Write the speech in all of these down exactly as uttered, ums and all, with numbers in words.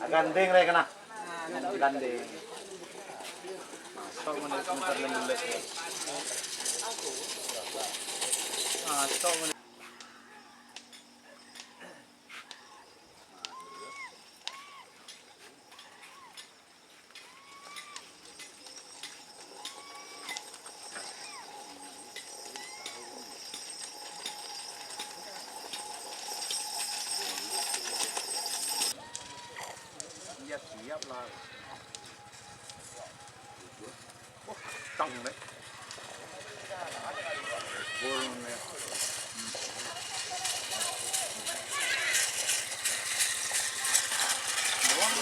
Agandeng rè kèna. Agandeng. Masuk menit sekitar enam belas. Masuk menit. Siap-siap lah. Wah, kenceng, Lè'.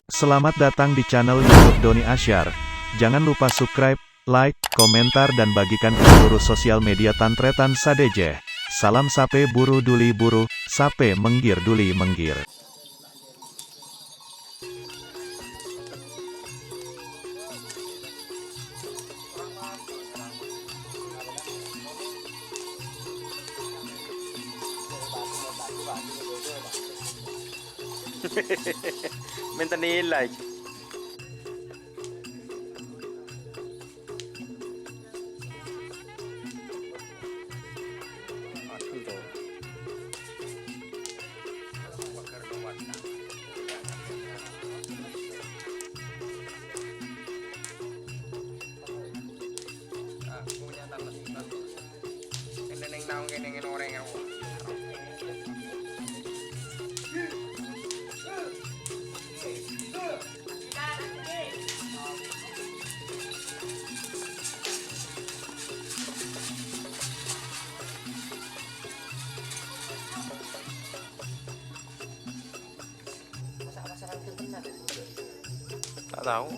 Selamat datang di channel YouTube Doni Asyar. Jangan lupa subscribe, like, komentar, dan bagikan ke seluruh sosial media tan-trètan sadhâjâ. Salam sapè buru duli buru, sapè menggir duli menggir. Mènta nilai. Ta' tao.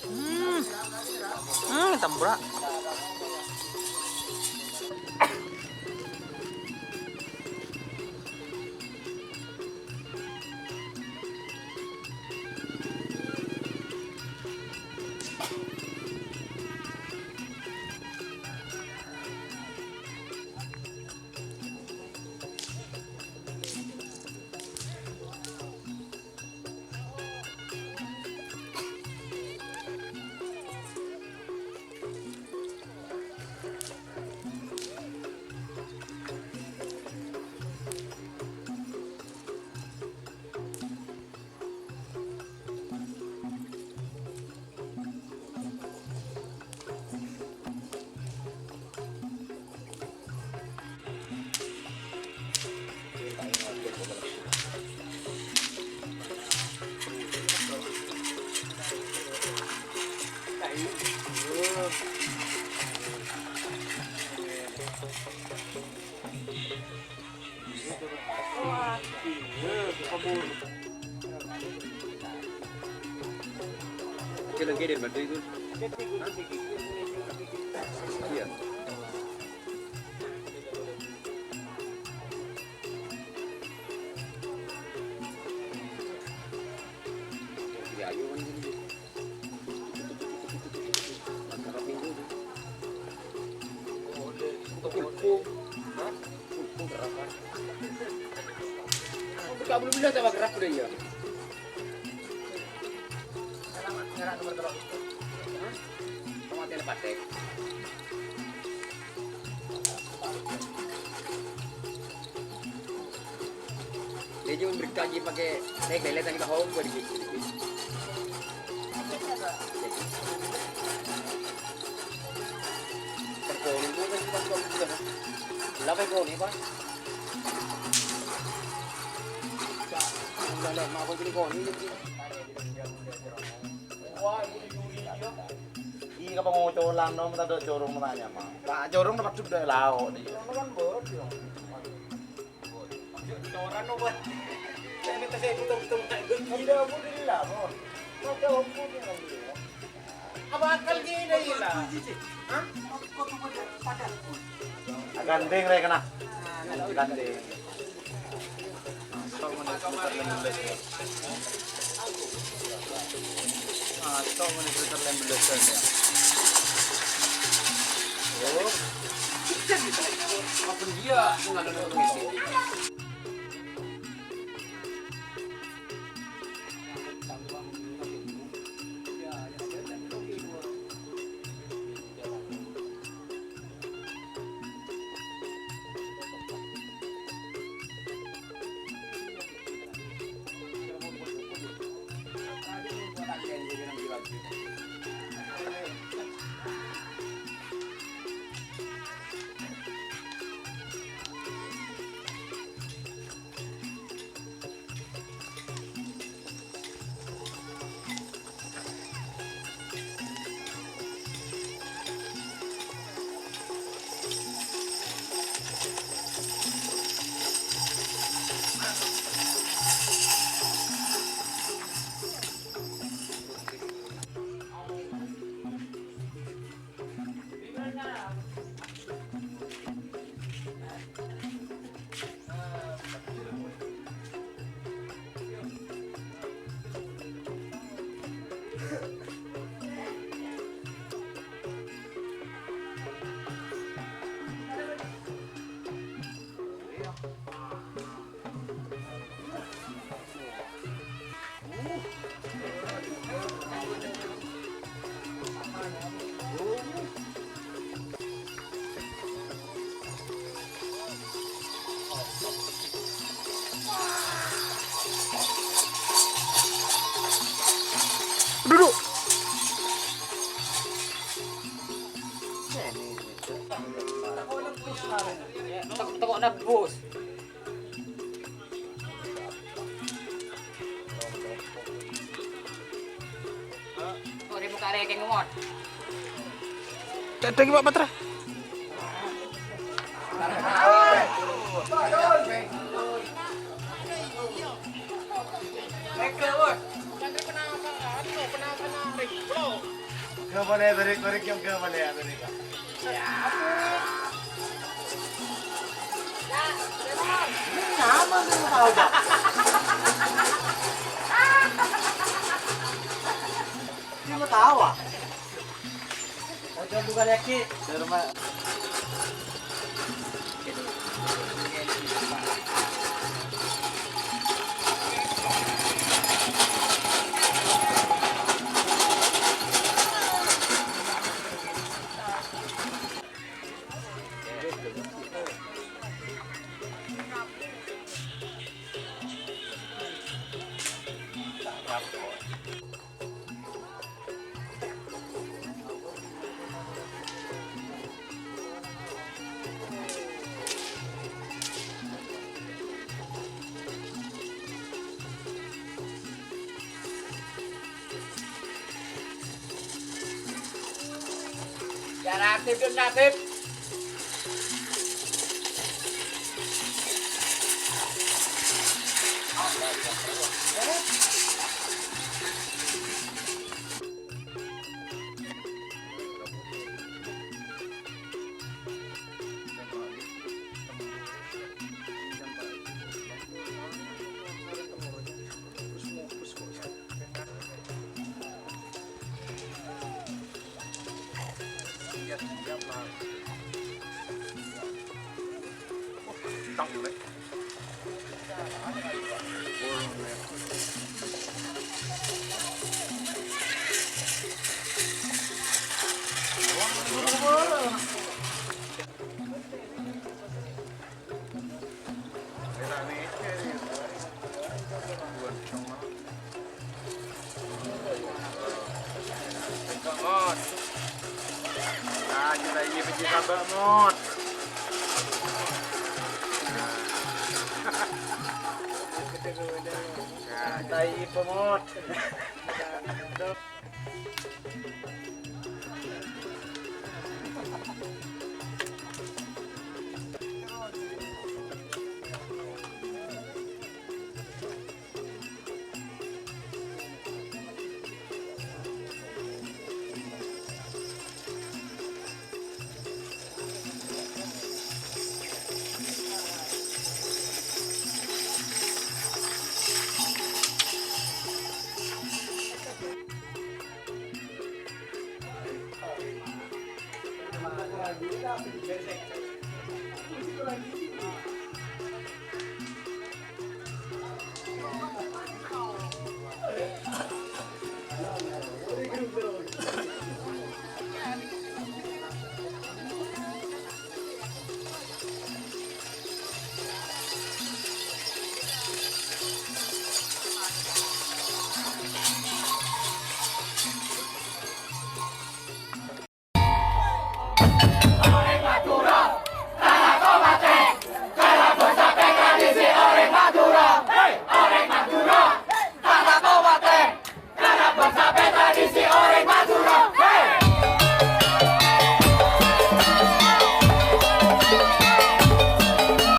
Hmm. Hmm, tempura. Oke, lagi deh, berarti itu. Iya. Iya, ayo, kan, ini. Masyarakat Minggu itu. Pulpo. Hah? Pulpo gerak, kan? Buka belum bilang sama gerak udah, iya. Selamat, gerak nomor berapa? Hah? Sama telepati. Dia cuma berkaji pakai, eh, kayak lihat yang kita hau, gua di sini. Terkoneksi, gua kan cuma cuma gitu, kan? Lah, kayak gini, Pak. Iyâ, kapangocolan, no, tadâ' corong, tanya, ma. Pa' corong, dapat sudah lao, nih. Iya, Bu, di lila, Bu. Ada opo ni lagi, ya? Apa akal gini, ya? Hah? Gandeng, re, kena. Gandeng. Masuk menit sekitar lima belas, ya. Masuk menit sekitar lima belas, ya. Oh. Apa dia? Enggak ada. Duduk. Tek-, tekok nebus. Kok dibuka rengkeng, Mot? Cedek, Pak Patra. Gak boleh, tarik, tarik, yang gak boleh, tarik. Ini nama tuh, tahu, Pak? Ini mau tahu, ah? Ojo buka lagi. Derma. Ya, nasib, Dun, nasib. Mot. Nah, kita ini biji sabak, Mot. Nah. Tai pemot.